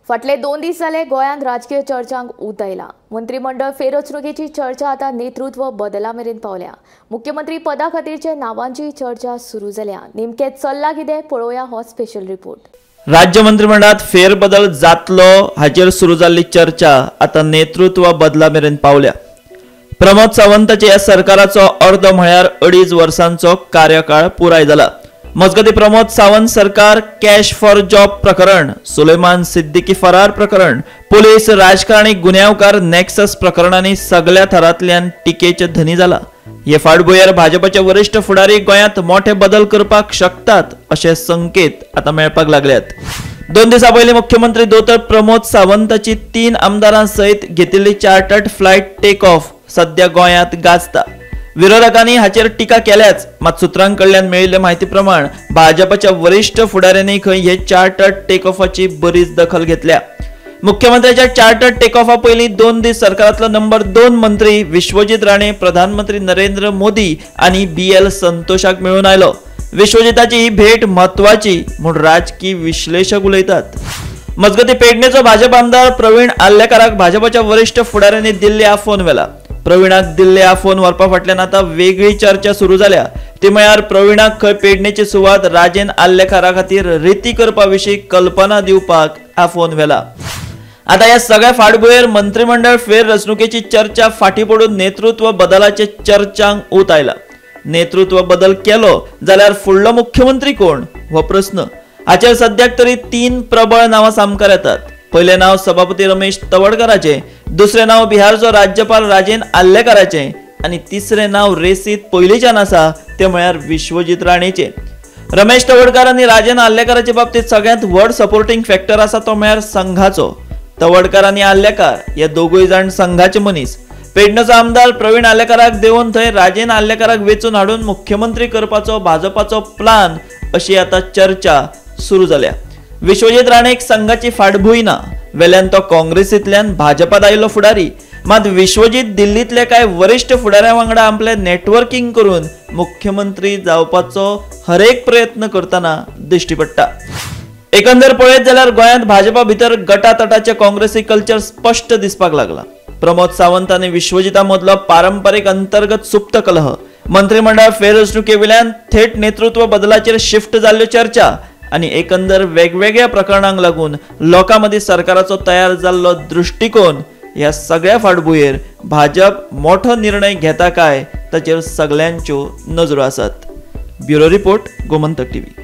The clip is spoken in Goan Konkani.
फाटले 2 दीस जाले गोंयांत राजकीय चर्चांक ऊत आयला। मंत्रिमंडळ फेररचणुकेची चर्चा आता नेतृत्व बदला मेरेन पावल्या। मुख्यमंत्री पदा खातीरचे नावांची चर्चा सुरू जाल्या। नेमके चल्ला कितें पळोवया हो स्पेशल रिपोर्ट। राज्य मंत्रिमंडळात फेरबदल जातलो हाचेर सुरू जाल्ली चर्चा आता नेतृत्व बदला मेरेन पावल्या। प्रमोद सावंताच्या ह्या सरकाराचो अर्दो म्हळ्यार 2.5 वर्सांचो कार्यकाळ पुराय जाला। मजगती प्रमोद सावंत सरकार कॅश फॉर जॉब प्रकरण, सुलेमान सिद्दीकी फरार प्रकरण, पुलीस राजकारणी गुन्यांवकार नॅक्सस प्रकरणांनी सगळ्या थरांतल्यान टिकेचे धनी जाला। हे फाटभुंयेर भाजपाचे वरिष्ठ फुडारी गोंयांत मोठे बदल करपाक शकतात अशे संकेत आता मेळपाक लागल्यात। 2 दिसां पयलीं मुख्यमंत्री दोतोर प्रमोद सावंताची 3 आमदारां सयत घेतिल्ली चार्टर्ड फ्लायट टेक ऑफ सध्या गोंयांत गाजता। विरोधकांनी हाचेर टिका केल्याच, मात सुत्रां कडल्यान मेळिल्ले म्हायती प्रमाण भाजपाच्या वरिष्ठ फुडाऱ्यांनी खंय हे चार्टर्ड टेक ऑफाची बरीच दखल घेतल्या। मुख्यमंत्र्याच्या चार्टर्ड टेक ऑफा पयलीं 2 दीस सरकारांतलो नंबर 2 मंत्री विश्वजीत राणे प्रधानमंत्री नरेंद्र मोदी आनी BL संतोषाक मेळून आयलो। विश्वजिताची ही भेट म्हत्वाची म्हूण राजकी विश्लेषक उलयतात। मजगती पेडणेचो भाजप आमदार प्रवीण आर्लेकाराक भाजपाच्या वरिष्ठ फुडाऱ्यांनी दिल्ली आफोवन व्हेला। प्रवीणाक दिल्ले आफोवन व्हरपा फाटल्यान आता वेगळी चर्चा सुरू जाल्या। ती म्हळ्यार प्रवीणाक खंय पेडणेची सुवात राजेन आर्लेकारा खातीर रिती करपा विशीं कल्पना दिवपाक आफोवन व्हेला। आता ह्या सगळ्या फाटभुंयेर मंत्रिमंडळ फेररचणुकेची चर्चा फाटी पडून नेतृत्व बदलाचे चर्चांक ऊत आयला। नेतृत्व बदल केलो जाल्यार फुडलो मुख्यमंत्री कोण हो प्रस्न। हाचेर सद्याक तरी 3 प्रबळ नांवां सामकार येतात। पयलें नांव सभापती रमेश तवडकाराचें, दुसरें नांव बिहारचो राज्यपाल राजेन आर्लेकाराचें आनी तिसरें नांव रेसीत पयलींच्यान आसा तें म्हळ्यार विश्वजीत राणेचें। रमेश तवडकार आनी राजेन आर्लेकाराचे बाबतींत सगळ्यांत व्हड सपोर्टिंग फॅक्टर आसा तो म्हळ्यार संघाचो। तवडकार आनी आर्लेकार हे दोगूय जाण संघाचे मनीस। पेडणेचो आमदार प्रवीण आर्लेकाराक देवून थंय राजेन आर्लेकाराक वेंचून हाडून मुख्यमंत्री करपाचो भाजपाचो प्लान अशी आतां चर्चा सुरू जाल्या। विश्वजीत राणेक संघाची फाटभूंय ना, वेल्यान तो काँग्रेसींतल्यान भाजपात आयिल्लो फुडारी। मात विश्वजीत दिल्लींतल्या कांय वरिष्ठ फुडाऱ्यां वांगडा आपलें नेटवर्किंग करून मुख्यमंत्री जावपाचो हरेक प्रयत्न करतना दिश्टी पडटा। एकंदर पळयत जाल्यार गोंयांत भाजपा भितर गटातटाचे काँग्रेसी कल्चर स्पश्ट दिसपाक लागला। प्रमोद सावंत आनी विश्वजिता मदलो पारंपरीक अंतर्गत सुप्त कलह, मंत्रिमंडळ फेररचणुके वयल्यान थेट नेतृत्व बदलाचेर शिफ्ट जाल्ल्यो चर्चा आनी एकंदर वेगवेगळ्या प्रकरणांक लागून लोकां मदीं सरकाराचो तयार जाल्लो दृश्टिकोन ह्या सगळ्या फाटभुंयेर भाजप मोठो निर्णय घेता काय ताचेर सगल्यांच्यो नजरो आसात। Bureau report, Gomantak TV.